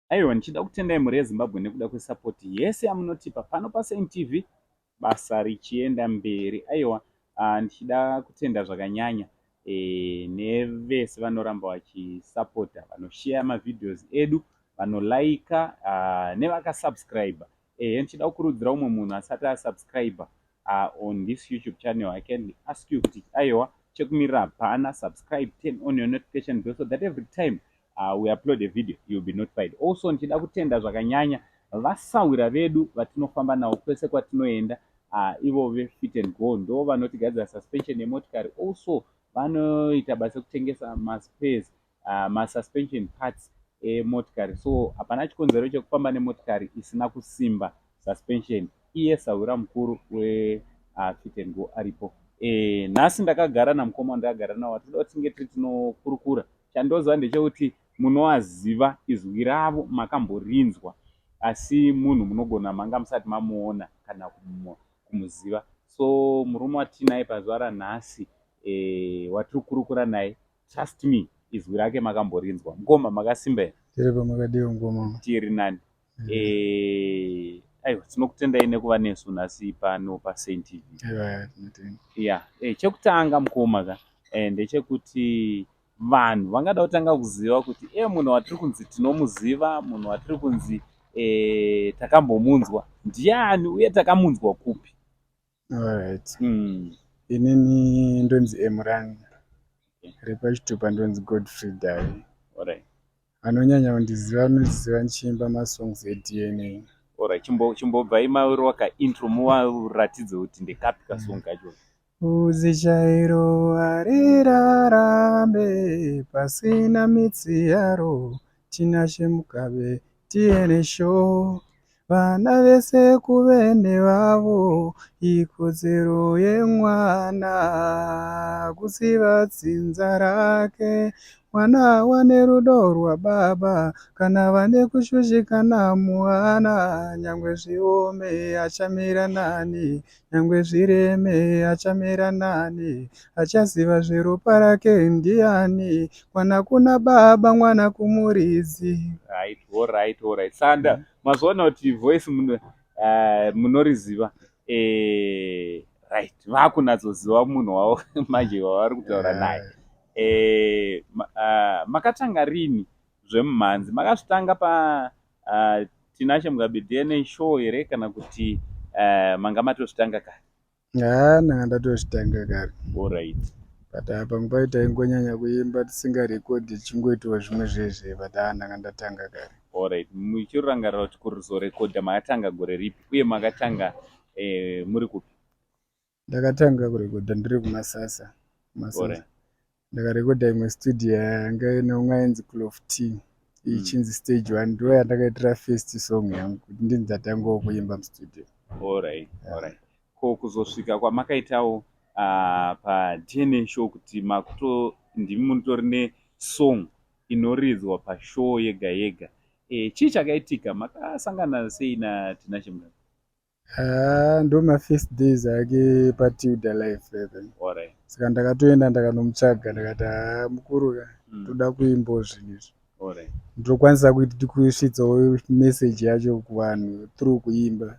Aiwa, ndichida kutendai mhuri yeZimbabwe nekuda kwesapoti yese yamunotipa pano paSaint TV, basa richienda mberi. Aiwa, ndichida kutenda zvakanyanya nevese vanoramba vachisapota, vanosheya mavideos edu, vanolaika nevakasubscribe. Ndichida kukurudzira umwe munhu asati asubscribe on this YouTube channel, I can ask you kuti aiwa, chekumirira hapana, subscribe, turn on your notification bell so that every time we upload a video, you'll be notified. Also, ndichida kutenda zvakanyanya vasawira vedu vatinofamba navo kwese kwatinoenda, ivo veFit and Go, ndo vanotigadzira suspension yemotikari. Also vanoita basa rekutengesa maspares, masuspension parts emotikari. So hapana chikonzero chekufamba nemotikari isina kusimba suspension. Iye sawira mukuru weFit and Go aripo. Nhasi ndakagara namukoma wandakagara nawo, toda kuti tinge tiri tinokurukura. Chandoziva ndechekuti munovaziva, izwi ravo makamborinzwa, asi munhu munogona manga musati mamuona kana kumuziva. So murume watinaye pazuva ranhasi, watiri kukurukura naye, trust me, izwi rake makamborinzwa. Mukoma, makasimba here? Tiripo, makadiwa mukoma? Tiri nani. Aiwa, tinokutendai nekuva nesu nhasi pano paSaint TV. Aiwa, tinotenda. Ya, chekutanga mukoma ka, ndechekuti vanhu vangada kutanga kuziva kuti munhu watiri kunzi tinomuziva, munhu watiri kunzi takambomunzwa, ndiani uye takamunzwa kupi? Alright. Inini ndonzi Emuran, repachitupa ndonzi Godfrey Dai. Vanonyanya kundiziva vanondiziva ndichiimba masongs eDNA. Alright, chimbobvai mauro kaintro, muvaratidze kuti ndekapi kasong kacho. Vhudzi chairo harirarambe pasina mitsi yaro. Tinashe Mugabe tiene show, vana vese kuve nevavo, ikodzero yemwana kuziva dzinza rake. Mwana awane rudo rwababa kana vane kushushikana muhana. Nyangwe zviome achamira nani, nyangwe zvireme achamira nani, achaziva zveropa rake ndiani? Mwana kuna baba, mwana kumuridzi. Right, alright. Sanda mazoona kuti voice munoriziva. Right, vakunatsoziva munhu wavo manje wavari kutaura naye. Makatanga rini zvemumhanzi? Makazvitanga pa Tinashe Mugabe DNA Show here, kana kuti manga matozvitanga kare? Haa, ndanga ndatozvitanga kare. But pamwe pacho taingonyanya kuimba tisingarekodhi, tichingoitawo zvimwe zvezve, but haa, ndanga ndatanga kare. Alright, muchirangarira kuti kuzorekodha makatanga gore ripi, uye makatanga muri kupi? Ndakatanga kurekodha ndiri kuMasasa, Masasa. Ndakarekodha imwe studio yanga ine umwe ainzi Clof T, ichinzi Stage One. Ndo yandakaitira first song yangu kuti ndinzi ndatangawo kuimba mustudio. Alright. Ko kuzosvika kwamakaitawo paDNA Show, kuti makuto ndimi munotori nesong inoridzwa pashow yega yega, chii chakaitika? Makasangana sei naTinashe Mugabe? Haa, ndo mafirst days ake paTilda Life even. Saka ndakatoenda ndakanomutsvaga, ndakati, "Haa mukuru ka, toda kuimbawo zvinhu izvi. Ndokwanisa kuti kusvitsawo message yacho kuvanhu through kuimba."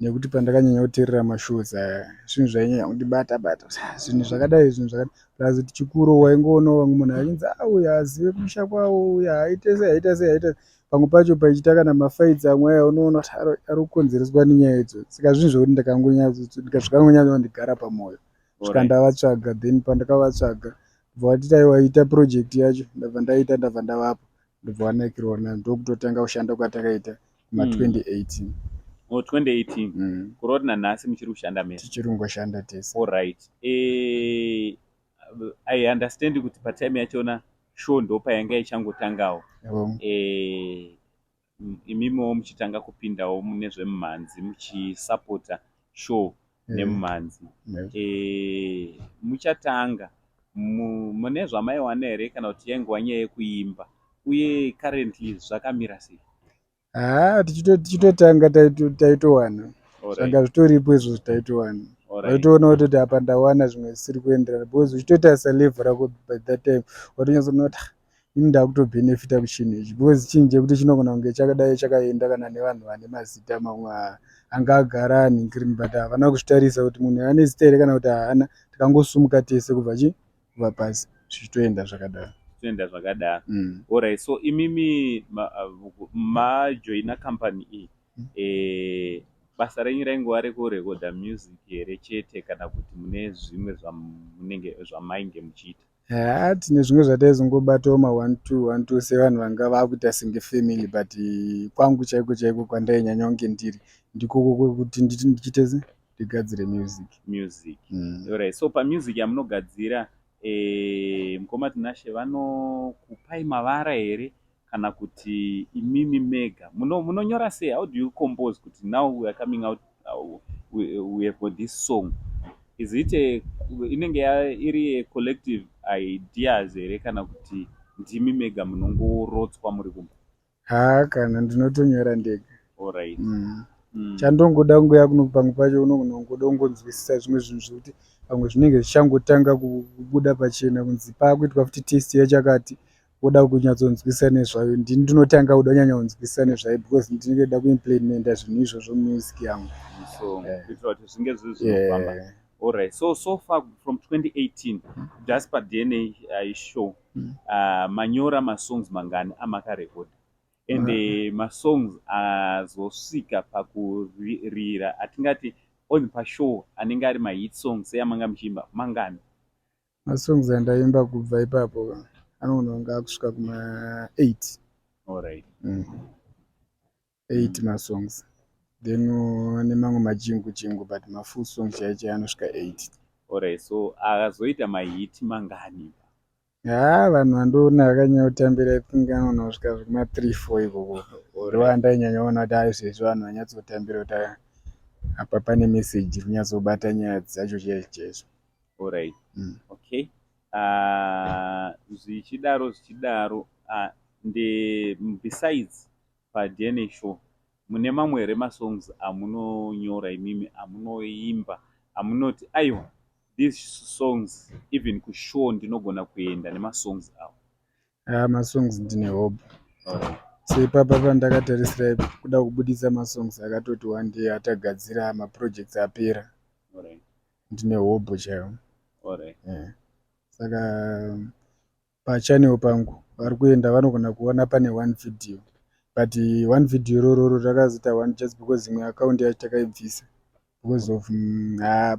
Nekuti pandakanyanya kuteerera mashows aya, zvinhu zvainyanya kundibata bata, zvinhu zvakadai, zvinhu zvakadai. Plus tichikura waingoonawo vamwe munhu achinzi, "A, uyu haazive kumusha kwawo, uyu haaite sei, aite sei, aite." Pamwe pacho pachiita kana mafights amwe aya, unoona kuti ari kukonzereswa nenyaya idzodzo. Saka zvinhu zvekuti zvakangonyatso pamwoyo svika ndavatsvaga. Then pandakavatsvaga, ndobva vatiti, "Aiwa, ita project yacho." Ndabva ndaita, ndabva ndavapa, ndobva vanakirwa nayo, ndokutotanga kushanda kwatakaita kuma2018. Oh, 2018. Kureva kuti nanhasi muchiri kushanda mese? Tichiri kungoshanda tese. Alright. I understand kuti patime yachona show ndopayanga ichangotangawo. Imimiwo muchitanga kupindawo mune zvemumhanzi, muchisapota show nemumhanzi. Muchatanga mune zvamaiwana here, kana kuti yaingova nyaya yekuimba? Uye currently zvakamira sei? Haa, tichitotanga taitowana, zvanga zvitoripo izvozvo, taitowana. Waitoona kutoti apa ndawana, zvimwe zvisiri kuenderana, because uchitotarisa level rako by that time, watonyatsoona kuti, "Ah, Ini ndakutobhenefita kuchinhu ichi because chinhu chekuti chinogona kunge chakadai chakaenda kana nevanhu vane mazita mamwe anga agara anhingirini, but havana kuzvitarisa kuti munhu ane zita here kana kuti haana. Takangosumuka tese kubva chi kubva pasi, zvichitoenda zvakadaro. Toenda zvakadaro. Alright, so imimi majoina company iyi, basa renyu raingova rekurekodha music here chete, kana kuti mune zvimwe zvamunenge zvamainge muchiita? Ha, tine zvimwe zvataizongobatawo ma1 2 1 2 sevanhu vanga vakuita senge family, but kwangu chaiko chaiko kwandainyanya kunge ndiri ndikoko kwekuti ndichite se ndigadzire music. Music. Alright, so pamusic yamunogadzira, mukoma Tinashe vanokupai mavara here, kana kuti imimi mega munonyora sei? How do you compose kuti now we are coming out, we have got this song? Is it inenge iri a collective ideas here, kana kuti ndimi mega munongorotswa muri kumba? Ha, kana ndinotonyora ndega. Alright. Chandongoda kungoya kuno, pamwe pacho unogona kungoda kungonzwisisa zvimwe zvinhu zvekuti pamwe zvinenge zvichangotanga kubuda pachena, kunzi paakuitwa futi test yechakati, woda kunyatsonzwisisa nezvayo. Ndini ndinotanga kuda kunyanya kunzwisisa nezvayo because ndinenge da kuimplementa zvinhu izvozvo mumusic yangu. So kuitira kuti zvinge zviri zvinofamba. Alright, so so far from 2018, just paDNA Show, manyora masongs mangani amakarekodha, and masongs azosvika pakurira, atingati on pashow anenge ari mahit songs seyamanga muchiimba, mangani? Masongs andaimba kubva ipapo anogona kunge akusvika kuma8. 8 masongs, then nemamwe majingu jingu, but mafull song chaiyo chaiyo anosvika 8. Alright, so akazoita mahit mangani? Ha, vanhu vandoona vakanyanya kutambira, I think anogona kusvika kuma3 4 ikoko. Ndo andainyanya kuti aizvezvi vanhu vanyatsotambira kuti apa pane message iri kunyatsobata nyaya dzacho chaizvo chaizvo. Alright. Okay, zvichidaro zvichidaro, besides paDNA Show, mune mamwe here masongs amunonyora imimi, amunoimba, amunoti aiwa, these songs even kushow ndinogona kuenda nemasongs avo? Ha, masongs ndine hope. Seipapa pandakatarisira kuda kubudisa masongs akatoti one day atagadzira maprojects apera, ndine hope chaiyo. Yeah. Saka pachannel pangu vari kuenda vanogona kuona pane one video, but one video irororo rakazoita one just because imwe account yacho takaibvisa because of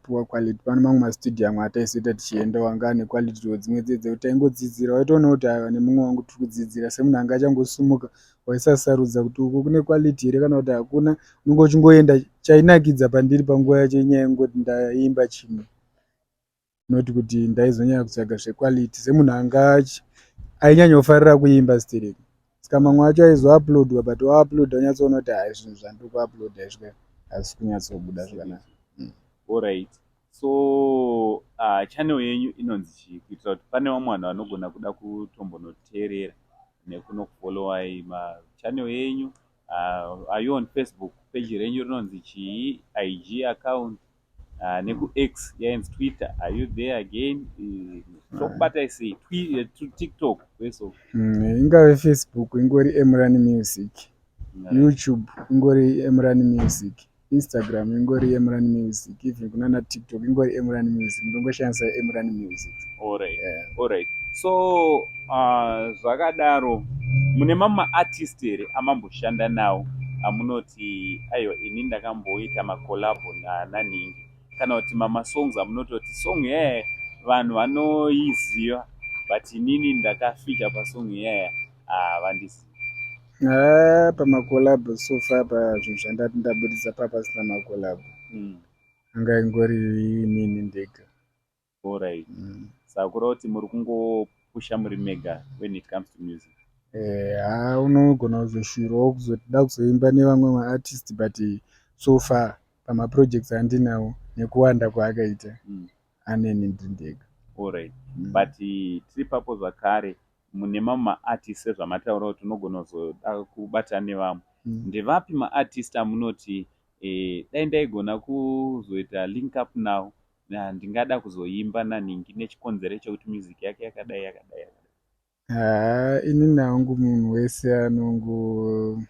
poor quality. Pane mamwe mastudio amwe ataizoita tichienda wanga ane quality, dzimwe dzedze taingodzidzira, waitoona kuti aiwa, nemumwe wangu tiri kudzidzira. Semunhu anga achangosumuka, waisasarudza kuti uku kune quality here kana kuti hakuna, unenge uchingoenda. Chainakidza pandiri panguva yacho inyaya yekungoti ndaimba chinhu, not kuti ndaizonyanya kutsvaga zvequality. Semunhu anga ainyanyofarira kuimba stereki, saka mamwe acho aizouploadwa, but wauploada unyatsoona kuti hai, zvinhu zvandiri kuuploada izvi hazvisi kunyatsobuda zvakanaka. Alright, so channel yenyu inonzi chii, kuitira kuti pane vamwe vanhu vanogona kuda kutombonoteerera nekunokufollowai machannel yenyu? Are you on Facebook? Page renyu rinonzi chii? IG account, nekuX, yainzi Twitter, are you there again? Tokubatai sei? TikTok kweso? Ingave Facebook ingori Emran Music, YouTube ingori Emran Music, Instagram ingori Emran Music, even kunana TikTok ingori Emran Music. Ndongoshandisa Emran Music. Alright. Alright, so zvakadaro, mune mamwe maartist here amamboshanda nawo amunoti aiwa, ini ndakamboita macollabo nanhingi, kana kuti mamasongs amunototi song yaya vanhu vanoiziva, but inini ndakafeature pasong iyaya, havandizivi? Ha, pamacollabo so far, pazvinhu zvandati ndabudisa papasina macollabo. Anga ingori inini ndega. Alright. Saka kureva kuti muri kungopusha muri mega when it comes to music? Ha, unogona kuzoshuvirawo kuzoda kuzoimba nevamwe maartist, but so far pamaprojects andinawo nekuwanda kwaakaita, aneni ndiri ndega. Alright. But tiri papo zvakare, mune mamwe maartist, sezvamataura kuti unogona kuzoda kubata nevamwe, ndevapi maartist amunoti dai ndaigona kuzoita link up now, ndingada kuzoimba naningi nechikonzero chekuti music yake yakadai, yakadai, yakadai? Haa inini hangu munhu wese anongo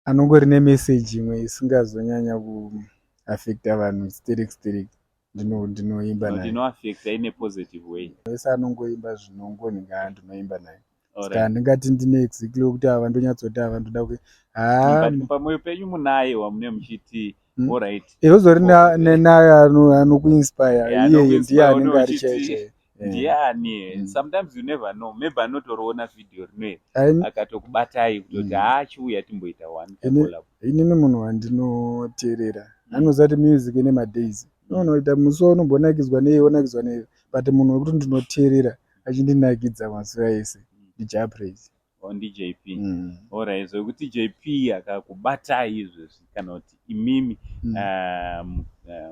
anongori nemeseji imwe isingazonyanya kuafecta vanhu sterek sterek ndinoimba naye. Ndinoafecta in a positive way. Wese anongoimba zvinongonhinga ndinoimba naye. Saka handingati ndine exactly wekuti ava ndonyatsoti ava ndoda ku haa pamwoyo penyu munaye wamune muchiti Alright. Uzori naye anokuinspire iyeye ndiye anenge ari chaiye. Ndiani? Sometimes you never know, maybe anotoriona video rino akatokubatai kutoti haa chiuya timboita one collab. Inini munhu wandinoteerera anoziva kuti music ine madays, unoita musi waunombonakidzwa nei wonakidzwa nei, but munhu wekuti ndinoteerera achindinakidza mazuva ese ndiJah Prayzah. Oh, ndiJP. Alright, zvekuti JP akakubatai izvezvi kana kuti imimi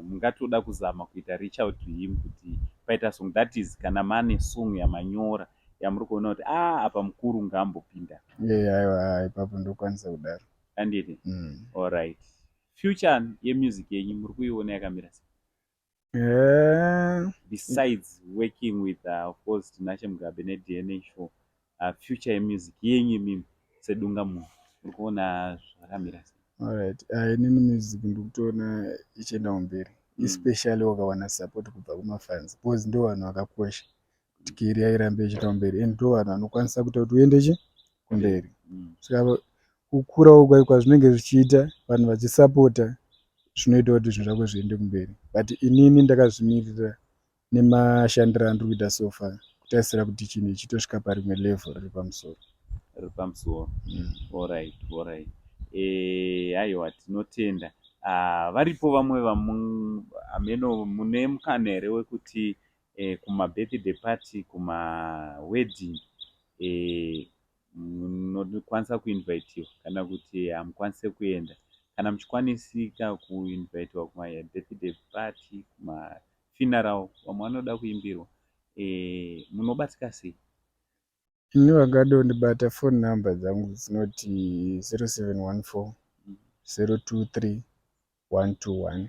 mungatoda kuzama kuita reach out to him kuti paita song, that is kana mane song yamanyora yamuri kuona kuti ah, apa mukuru ngaambopinda? Aiwa, ipapo ndokwanisa kudaro. Anditi? Alright, future yemusic yenyu muri kuiona yakamira sei? Besides working with of course Tinashe Mugabe neDNA Show, future yemusic yenyu imimi sedunga munhu muri kuona zvakamira sei? Alright, inini music ndikutoona ichienda kumberi, especially wakawana support kubva kumafans, because ndo vanhu vakakosha kuti career irambe ichienda kumberi, and ndo vanhu vanokwanisa kuita kuti uende chi kumberi. Saka kukurawo kwazvinenge zvichiita, vanhu vachisapota, zvinoita kuti zvinhu zvako zviende kumberi. But inini ndakazvimirira nemashandiro andiri kuita so far, kutarisira kuti chinhu ichi chitosvika parimwe level riri pamusoro. Riri pamusoro. Alright, aiwa, tinotenda. Varipo vamwe hameno mune mukana here wekuti kumabirthday party, kumawedding, munokwanisa kuinvitiwa kana kuti hamukwanisi kuenda? Kana muchikwanisika kuinvitiwa kumabirthday party, kumafuneral, vamwe vanoda kuimbirwa, munobatika sei? Ini vangada kundibata, phone number dzangu dzinoti 0714 023 121.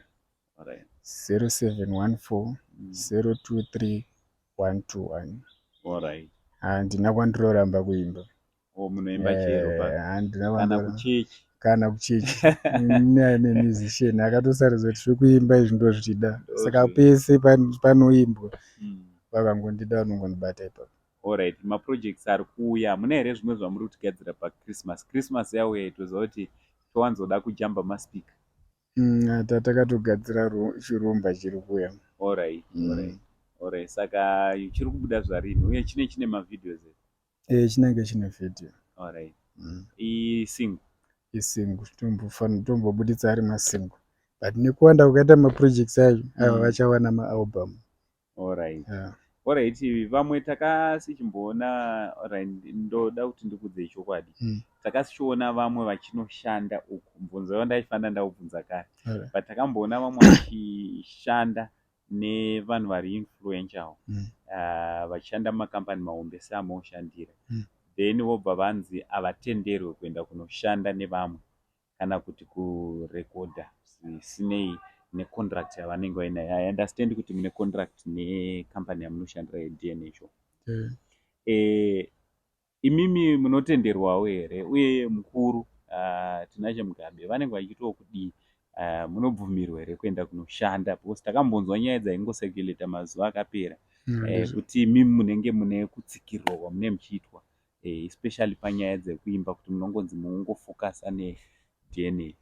0714 023 121. Handina kwandinoramba kuimba. Oh, munoimba chero Handina. Kana kuchechi? Kana kuchechi. Ini musician akatosarudza kuti zvekuimba izvi ndozvida, saka pese panoimbwa vakangondida vanongondibata ipapo. Alright, maprojects ari kuuya, hamuna here zvimwe zvamuri kutigadzira paChristmas? Christmas yauya, toziva kuti towanzoda kujamba maspeaker. Takatogadzira chirumba chiri kuuya. Alright, saka chiri kubuda zvarini uye chine mavideos here? Chinenge chine vhidhiyo. Alright, isingle? Isingle, tombobuditsa ari masingle, but nekuwanda kwakaita maprojects acho, aiwa, vachawana maalbum. Alright, vamwe takasichimboona. Alright, ndoda kuti ndikudzei chokwadi. Takasichiona vamwe vachinoshanda uku, mubvunzo wandaifanira ndaubvunza kare, but takamboona vamwe vachishanda nevanhu vari influential, vachishanda mumakambani mahombe seamaoshandira, then vobva vanzi havatenderwe kuenda kunoshanda nevamwe kana kuti kurekodha zvisinei necontract yavanenge vainayo. I understand kuti mune contract nekambani yamunoshandira yeDNA Show. Imimi munotenderwawo here, uye mukuru Tinashe Mugabe vanenge vachitiwo kudii? Munobvumirwa here kuenda kunoshanda? Because takambonzwa nyaya dzaingocirculata mazuva akapera kuti imimi munenge mune kutsikirwa kwamune muchiitwa, especially panyaya dzekuimba, kuti munongonzi mungofokasa neDNA.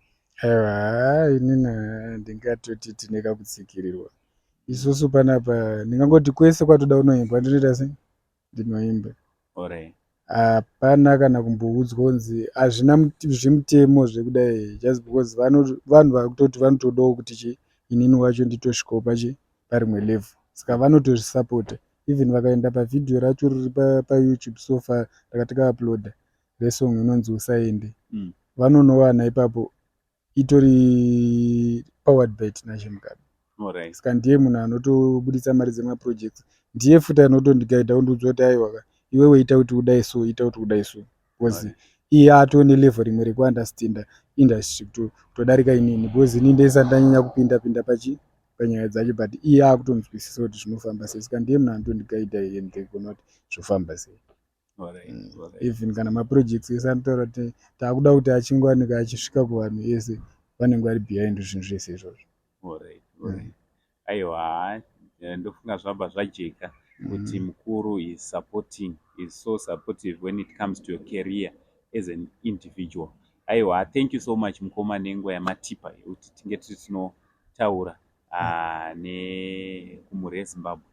Aiwa, inini ndingatoti tine kakutsikirirwa isusu panapa. Ndingangoti kwese kwatoda kunoimbwa ndinoita sei, ndinoimba. Hapana kana kumboudzwa kunzi hazvina zvimutemo zvekudai, just because vanhu varikutoti vanotodawo kuti chi inini wacho nditosvikawo pachi parimwe level, saka vanotozvisapota. Even vakaenda pavhidhiyo racho riri paYouTube so far rakatakauploada resong inonzi "Usaende", vanonowana ipapo, itori powered by Tinashe Mugabe. Saka ndiye munhu anotobuditsa mari dzemaprojects, ndiye futi anotondigaidha kundiudza kuti aiwa, iwewe ita kuti udai so, ita kuti udai so, because iye atone level rimwe rekuunderstanda industry kutodarika inini, because inini ndisati ndanyanya kupinda pinda pachi panyaya dzacho, but iye akutonzwisisa kuti zvinofamba sei. Saka ndiye munhu anotondigaidha and kuona kuti zvofamba sei. Even kana maprojects ese anotaura kuti taakuda kuti achingowanika achisvika kuvanhu ese, vanenge vari behind zvinhu zvese izvozvo. Aiwa, ndofunga zvabva zvajeka kuti mukuru is supporting, is so supportive when it comes to your career as an individual. Aiwa, thank you so much, mukoma, nenguva yamatipa yekuti tinge tiri tinotaura nekumhuri yeZimbabwe.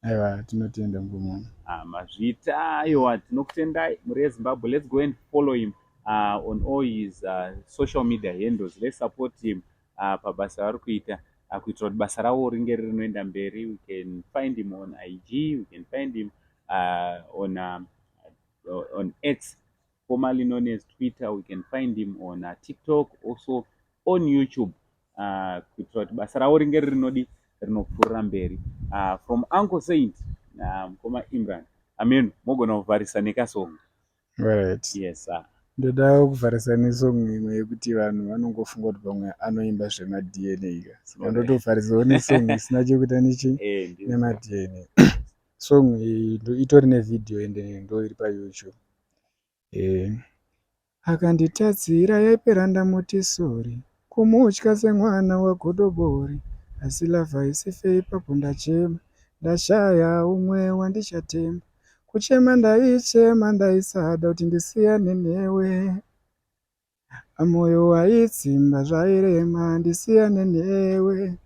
Aiwa, tinotenda, mukomana. Mazvita. Aiwa, tinokutendai, mhuri yeZimbabwe. Let's go and follow him on all his social media handles. Let's support him pabasa ravari kuita, kuitira kuti basa ravo ringe rinoenda mberi. We can find him on IG, we can find him on X, formerly known as Twitter. We can find him on TikTok, also on YouTube, kuitira kuti basa ravo ringe rinodi rinopfuurira mberi. From Uncle Saint, mukoma Imran, amen. Mogona kuvharisa nekasong. Right. Yes, sir. Ndoda kuvharisa nesong imwe yekuti vanhu vanongofunga kuti pamwe anoimba zvemaDNA ka, saka ndotovharisawo nesong isina chekuita nechi nemaDNA. Song iyi itori nevhidhiyo ende ndo iri paYouTube. Akanditadzira yaipera, ndamuti sorry, kumutya semwana wagodobori, asi love isife ipapo. Ndachema, ndashaya umwe wandichatemba. Kuchema ndaichema, ndaisada kuti ndisiyane newe. Moyo waitsimba, zvairema ndisiyane newe.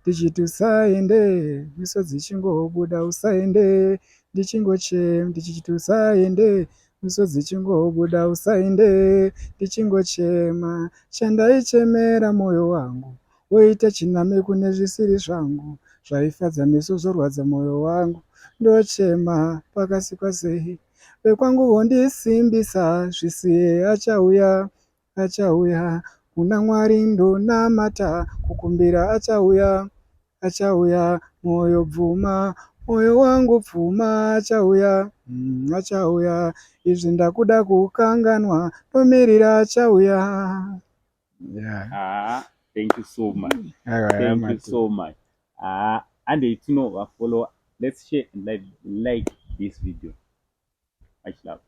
Ndichiti usaende, misodzi ichingobuda, usaende, ndichingochema. Ndichiti usaende, misodzi ichingobuda, usaende, ndichingochema. Chandaichemera moyo wangu woita chiname kune zvisiri zvangu. Zvaifadza meso zvorwadza moyo wangu, ndochema pakasikwa sei. Vekwangu vondisimbisa, zvisiye, achauya, achauya. Kuna Mwari ndonamata kukumbira, achauya, achauya. Mwoyo bvuma, mwoyo wangu bvuma, achauya, achauya. Izvi ndakuda kukanganwa, ndomirira achauya, yeah. Ah, thank you so much. Thank you so much. Ah, handei tinovafollow. Let's share and like this video. Much love.